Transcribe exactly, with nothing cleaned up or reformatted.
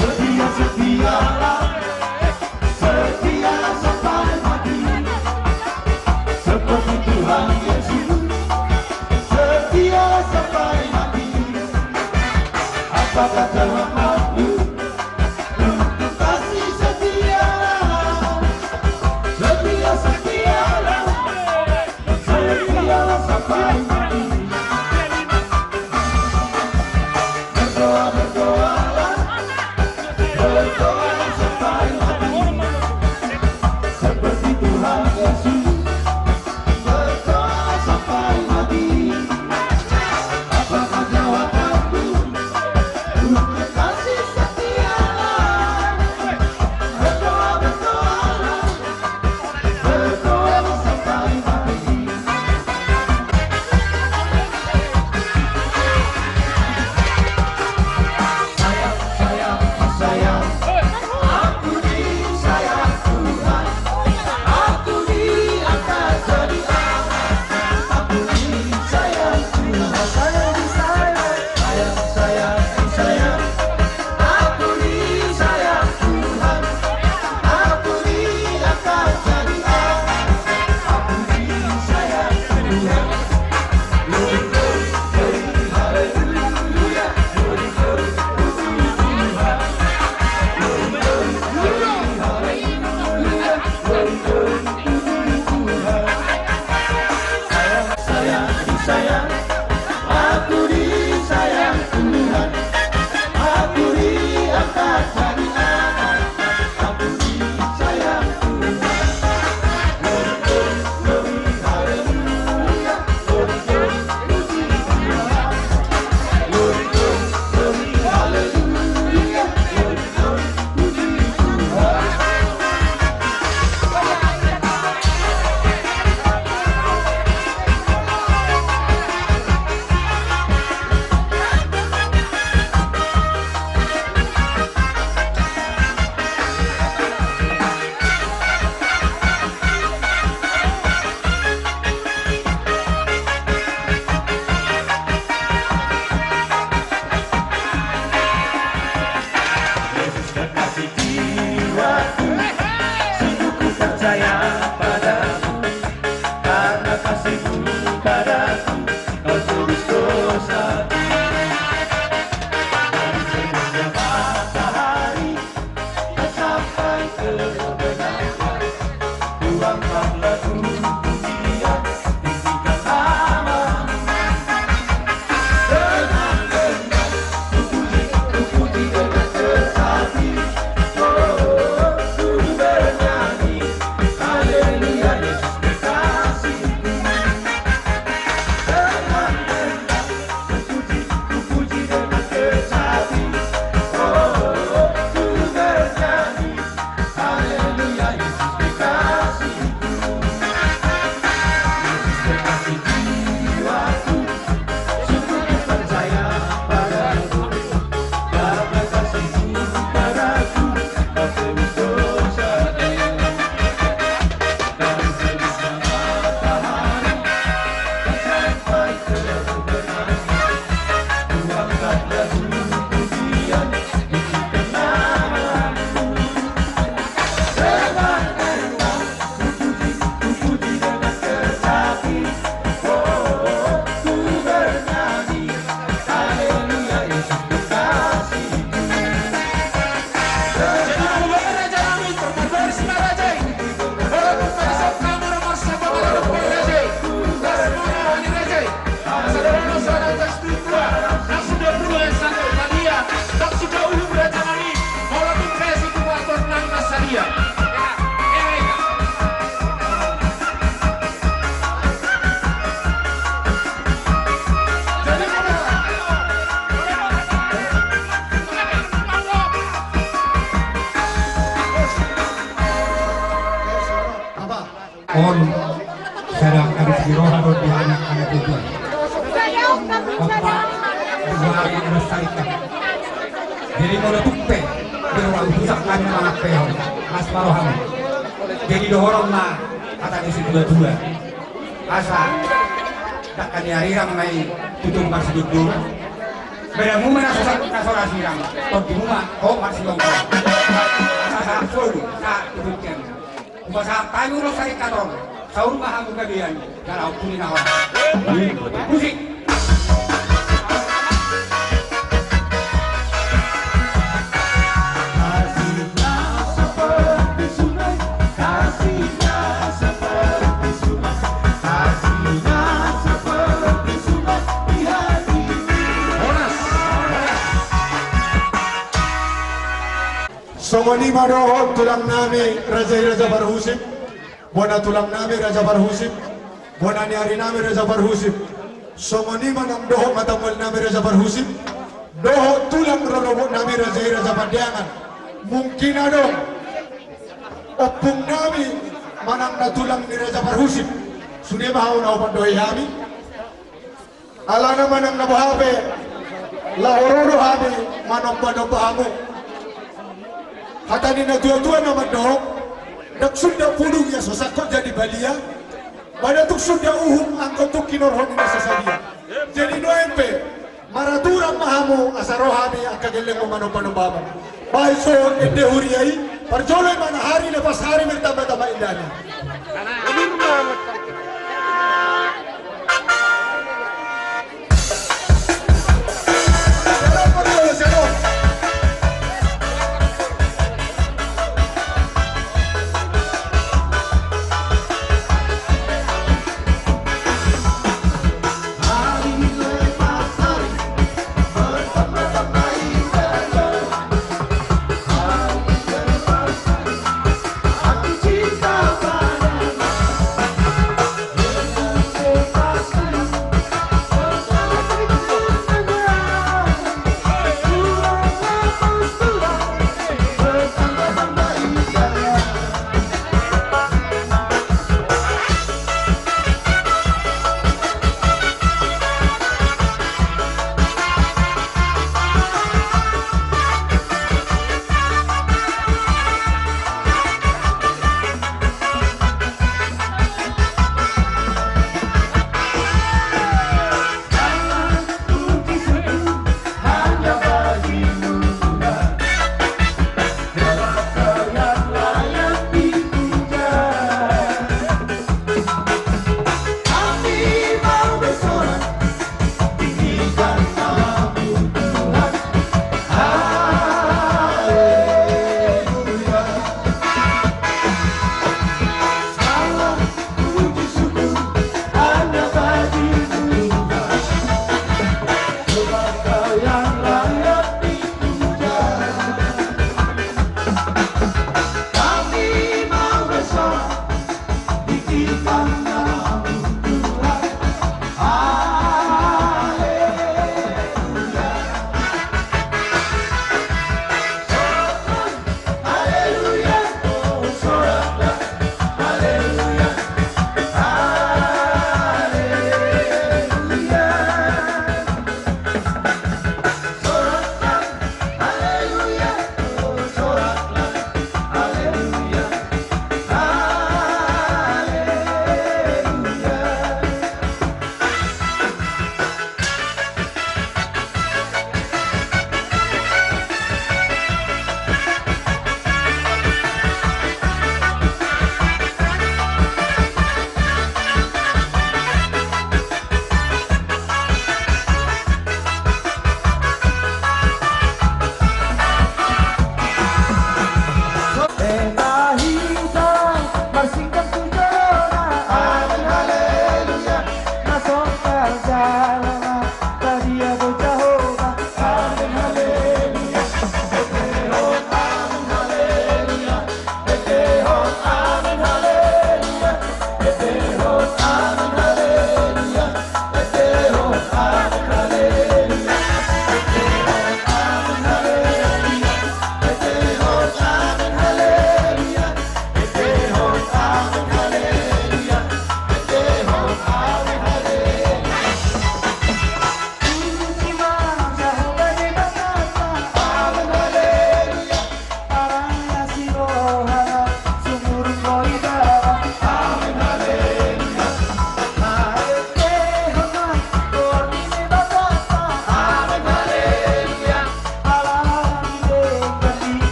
Setia, setialah, setia sampai mati. Seperti Tuhan Yesus, setia sampai mati. Apakah jawabanmu? Untuk kasih setia, setia, setialah. Yesus kekasih jiwaku, sungguh ku percaya padamu, karena kasihmu padaku, kau tebus dosaku. Dari terbitnya matahari sampai ke ombak lautan, ku angkatlah pujian, tinggikan namamu. Dengan genggam ku puji, ku puji dengan sesaji. Oh, ku On sada habis di roha do di anak-anak itu. Opa, dua hari ada sarikan. Jadi molo tung pe berlalu susah kami mangapehon, las ma roham. Jadi dohonon ma hata ni si dua-dua. Asa dakka ni arirang ma i tutung marsiduddur. Beda muma na so sirang, tondi muma ho marsidongkol. Asa sahat solu, sahat tu buktian. Upasahat hami ulos sarikat on, saur ma hamu gabe an, jala ompuni na hot. Musik. Songon i ma dohot tulang nami raja i Raja Parhusip. Bona tulang nami Raja Parhusip, bona ni ari nami Raja Parhusip. Songon i ma nang dohot ma tamual nami Raja Parhusip, dohot tulang rorobot nami raja i Raja Pandeangan. Mungkin adong ompung nami manang na tulang ni Raja Parhusip. Sude ma hau na hupandohi hami. Alana manang na boha pe, laho ro do hami manomba-nomba hamu. Hata ni na tua-tua na mandok, ndang sundat pudung ia so sangkot jadi balia, ba ndang tung sundat uhum anggo tung kinorhon ni na so sadia. Jadi nuaeng pe, maraturan ma hamu asa ro hami angka gellengmu manomba-nomba hamu. Bahen so ende huria i, parjolo i ma na hari lepas hari bertambah-tambah indahnya.